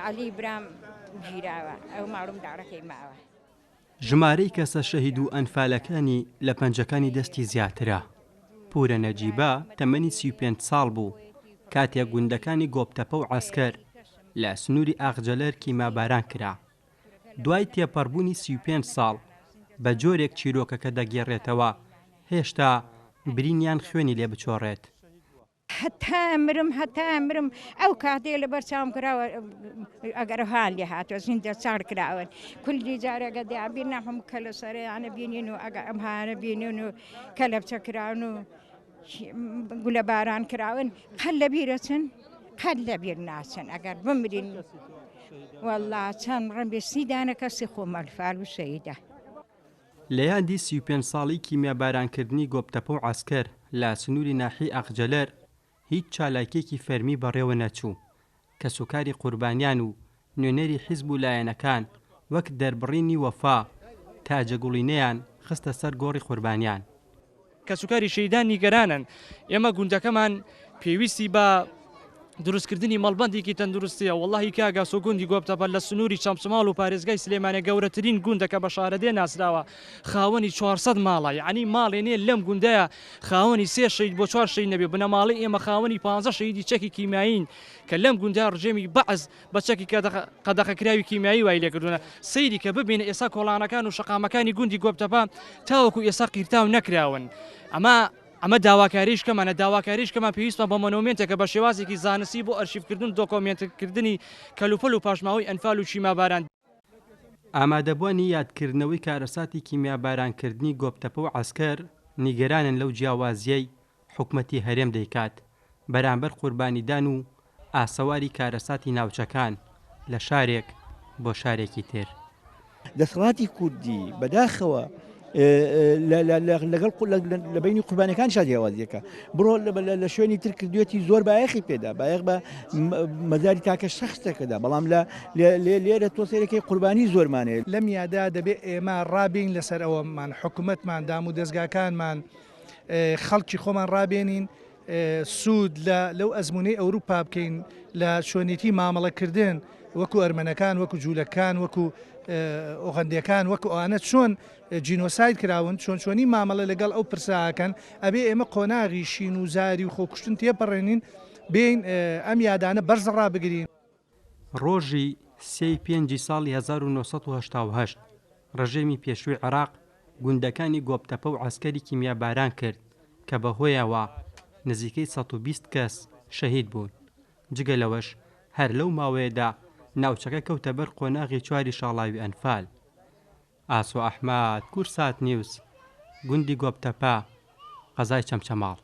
عەلی برام گیراوە ئەو ماڵ و منداڵەکەی ماوە. ژمارەی کەسە شەهید و ئەنفالەکانی لە پەنجەکانی دەستی زیاترە. پورە نەجیبە تەمەنی 35 ساڵ بوو کاتێک گوندەکانی گۆپتەپە و عەسکەر لە سنووری ئاغجەلەر کیماباران کرا. دوای تێپەڕبوونی 35 ساڵ بە جۆرێک چیرۆکەکە دەگێڕێتەوە هێشتا برینیان خوێنی لێ بچۆڕێت. هەتا مرم هەتا مرم ئەو کاتەیە لەبەر چاوم کراوە ئەگەر هان لێ هاتووە زیندە چاڵ کراون کولی جارەگە دەیان بیر نام هەموو کە لە سەرەیانە بینین و ئەگە ئەم هاانە بینین و کەلەپچە کراون و گولە باران کراون قەت لە بیرەچن قەت لە بیر ناچن ئەگەر بمرین والله چەند ڕەنبێ سی دانە کەسی خۆم ئەلفال و شەیدە. لە یادی 35 ساڵەی کیمیابارانکردنی گۆپتەپە و عەسکەر لە سنووری ناحیەی ئاغجەلەر، هیچ چالاکییەکی فەرمی بەڕێوە نەچوو، کەسوکاری قوربانیان و نوێنەری حیزب و لایەنەکان وەک دەربڕینی وەفا، تاجەگوڵینەیان خستە سەر گۆڕی قوربانیان. کەسوکاری شەهیدان نیگەرانن، ئێمە گوندەکەمان پێویستی بە دروستکردنی مەڵبەندێکی تەندروستیە، وەڵاهی کاک ئاسۆ گوندی گۆپتەپە لە سنووری چەمچەماڵ و پارێزگای سلێمانیە گەورەترین گوندە کە بە شارەدێ ناسراوە، خاوەنی 400 ماڵە، یەعنی ماڵێ نیە لەم گوندەیا خاوەنی سێ شەهید بۆ چوار شەهید نەبێ، بنەماڵەی ئێمە خاوەنی پانزە شەهیدی چەکی کیمیایین کە لەم گوندە ڕژێمی بەعس بە چەکی قەدەخەکراوی کیمیایی وای لێکردوونە، سەیری کە ببینە ئێستا کۆڵانەکان و شەقامەکانی گوندی گۆپتەپە تاوەکو ئێستا قیرتاو نەکراون. ئەمە ئەمە داواکاریش کەمانە، داواکاریش کەمان پێویستمان بە مۆنۆمێنتێکە بە شێوازێکی زانستی بۆ ئەرشیفکردن و دۆکۆمێنتکردنی کەلوپەل و پاشماوەی ئەنفال و کیماباران. ئامادەبووانی یادکردنەوەی کارەساتی کیمیابارانکردنی گۆپتەپە و عەسکەر نیگەرانن لەو جیاوازییەی حکومەتی هەرێم دەیکات بەرامبەر قوربانیدان و ئاسەواری کارەساتی ناوچەکان لە شارێک بۆ شارێکی تر. دەسەڵاتی کوردی بەداخەوە لەگەڵ لە بینی قوربانەکان شاد جیاوازیەکە بڕۆ لە شوێنی تر کردوێتی زۆر بایەخی پێدا بایەخ بە مەزاری تاکە شخصێکەدا بەڵام لە لێرە تۆ سەیرەکەی قوربانی زۆرمانەیە. لەم یادا دەبێ ئێمە ڕابین لەسەر ئەوەمان حکومەتمان دام و دەزگاکانمان خەڵکی خۆمان ڕابێنین سوود لە لەو ئەزموونەی ئەوروپا بکەین لە چۆنێتی مامەڵەکردن وەکو ئەرمەنەکان وەکو جوولەکان وەکو ئۆغەندەکان وەکو ئەوانە چۆن جینۆساید کراون چۆن چۆنی مامەڵە لەگەڵ ئەو پرساکەن ئەبێ ئێمە قۆناغی شین و زاری و خۆکوشتن تێپەڕێنین بین ئەم یادانە بەرز ڕابگرین. ڕۆژی سێی پێنجی ساڵی 1988 ڕژێمی پێشووی عێراق گوندەکانی گۆپتەپە و عەسکەری کیمیاباران کرد کە بەهۆیەوە نزیکەی 120 کەس شەهید بوون. جگە لەوەش هەر لەو ماوەیەدا ناوچەکە کەوتە بەر قۆناغی چواری شاڵاوی ئەنفال. ئاسۆ ئەحمەد، کوردسات نیوز، گوندی گۆپتەپە، قەزای چەمچەماڵ.